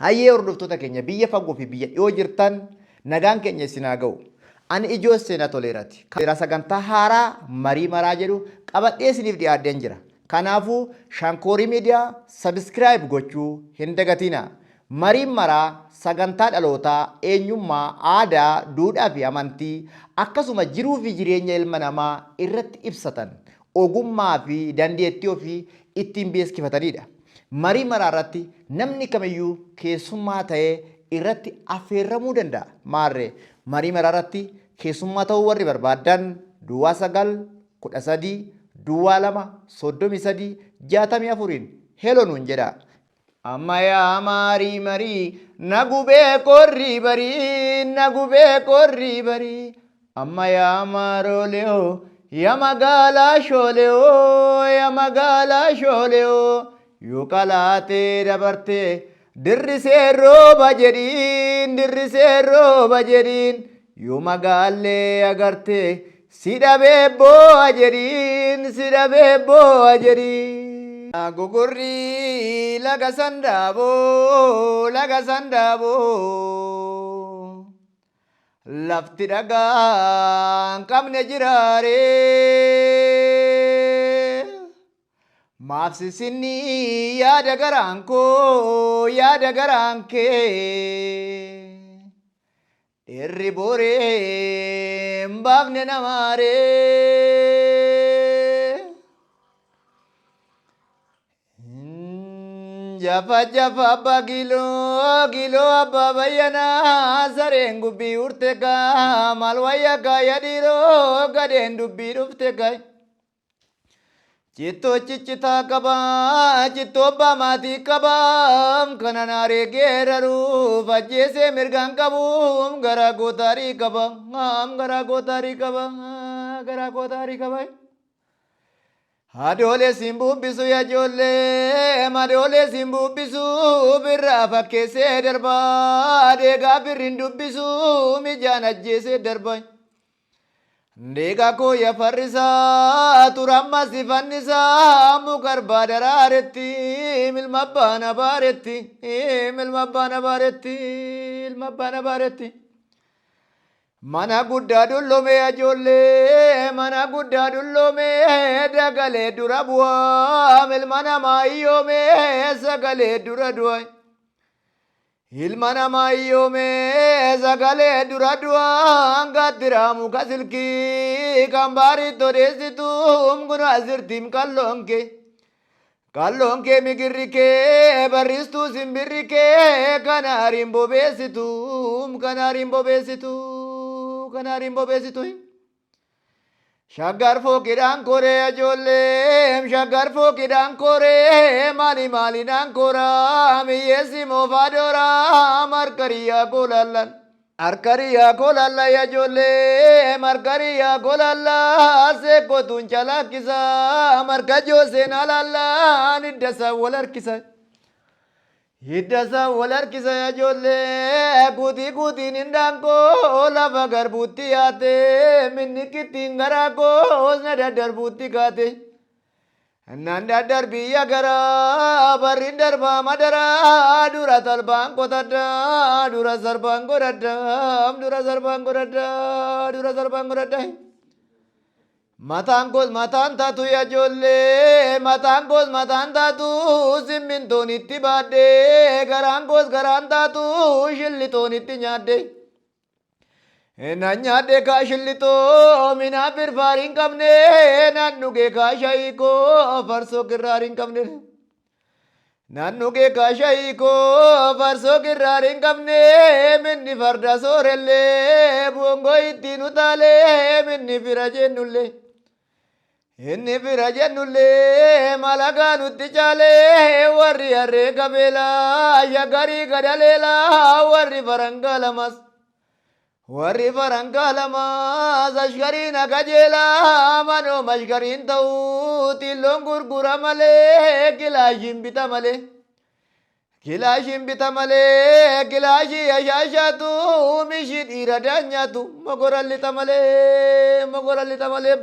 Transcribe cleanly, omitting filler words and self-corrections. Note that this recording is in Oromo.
Hayyee hordoftoota keenya biyya fagoo fi biyya dhiyoo jirtan, nagaan keenya isin haa ga'u. Ani Ijoo Seenaa Toleeraati. Sagantaa haaraa Marii Maraa jedhu qabadhee isiniif dhiyaadheen jira. Kanaafuu Shankoorii Miidiyaa subscribe gochuu hin dagatinaa. Mariin Maraa sagantaa dhalootaa, eenyummaa, aadaa, duudhaa fi amantii akkasuma jiruu fi jireenya ilma namaa irratti ibsatan, ogummaa fi dandeettii ofii ittiin beeskifataniidha. Marii Maraa irratti namni kamiyyuu keessummaa ta'ee irratti affeerramuu danda'a. Maarree Marii Maraa irratti keessummaa ta'uu warri barbaaddan duwwaa 9 13 duwwaa 2 33 64n hello nuun jedhaa. Amma yaa maarii marii na gubee qorrii barii, na gubee qorrii barii. Amma yaa maarooleoo, ya magaalaa shooleoo, ya magaalaa shooleoo, yoo qalaatee dabartee dirrisee rooba jedhiin, dirrisee rooba jedhiin, yoo magaallee agartee si dhabee boo'a jedhiin, si dhabee boo'a jedhiin. Gogorrii laga sandaaboo, laga sandaaboo. Lafti dhagaa hin qabne jiraaree. Maaf sisinni yaada garaan koo, yaada garaan kee. Dhirri booree hin baafne namaaree. Jafa jafa abbaa giiloo, giiloo abbaa bayyanaa, sareen gubbii urte kaa, maal wayya kaaya dhiiroo, gadheen dubbii dhufte kaa. Cittoo ciccitaa qaba, cittoo abbaa maatii qaba, kanan aaree geeraruuf ajjeesee mirgaan qabu, garaa gootaarii qaba, garaa gootaarii qaba, garaa gootaarii qaba. Hadoolee siin bubbisu ya ijoollee, madoolee siin bubbisu, birraa fakkeessee darba, deegaa birriin dubbisu, mijaan ajjeesee darba. Deegaa koo ya farrisaa, turamma si fannisaa, muka arbaa daraaretti, ilma abbaan abaaretti, ilma abbaan abaaretti, ilma abbaan abaaretti. Mana guddaa dullomee ijoollee, mana guddaa dullomee dagalee dura bu'aa, ilma namaa hiyyoomee sagalee dura du'a. Ilma namaa hiyyoomee sagalee dura du'a, gaattiraa muka silkii kan baariitti odeessitu kun asirtiim qalloon kee. Qalloon kee migirri kee barristuu simbirri kee kan aariin bobeessitu, kan aariin bobeessitu, kan aariin bobeessitu. Shaggar fooqidhaan koree ijoollee, shaggar fooqidhaan koree, maali maalidhaan koraa, miyyeessi moofaa dooraa, markariyyaa koolallan. Harkariyaa kolalla ya ijoollee, markariyaa kolalla, seekkotuun calaqqisa, marka jooseen alaallaan hidda isaa wal harkisa. Hidda isaa wal harkisa ya ijoollee, kuutii kuutiin hindaankoo lafa garbuutti yaate, minnikkittiin garaa koos na daddarbuutti kaate. Nan daddarbiyya garaa barrin darbaa madaraa, dura talbaan qotadha, dura sarbaan godhadha, dura sarbaan godhadha, dura sarbaan godhadha. Mataan koos mataan taatu ya ijoollee, mataan koos mataan taatu simmintoon itti baadhe, garaan koos garaan taatu shillitoon itti nyaadhe. Nan nyaadhe kaa shillitoo minaa firfaar hin qabne, nan dhuge kaa shayii koo farsoo kirraar hin qabne. Nan dhuge kaa shayii koo farsoo kirraar hin qabne, minni farda soorellee boongoo ittiin utaalee, minni fira jennullee. Inni fira jennullee malagaa nutti caalee, warri harree qabeelaa shagarii gadaleelaa, warri farangaa lamas. Warri farangaa lamas ashkariin akajeelaa, manoo mashkariin ta'uu xilloon gurgura malee kilaashiin bita malee. Kilaashiin bita malee kilaashii yashaashaatu mishii dhiira daanyaatu mogora lixa malee, mogora lixa malee.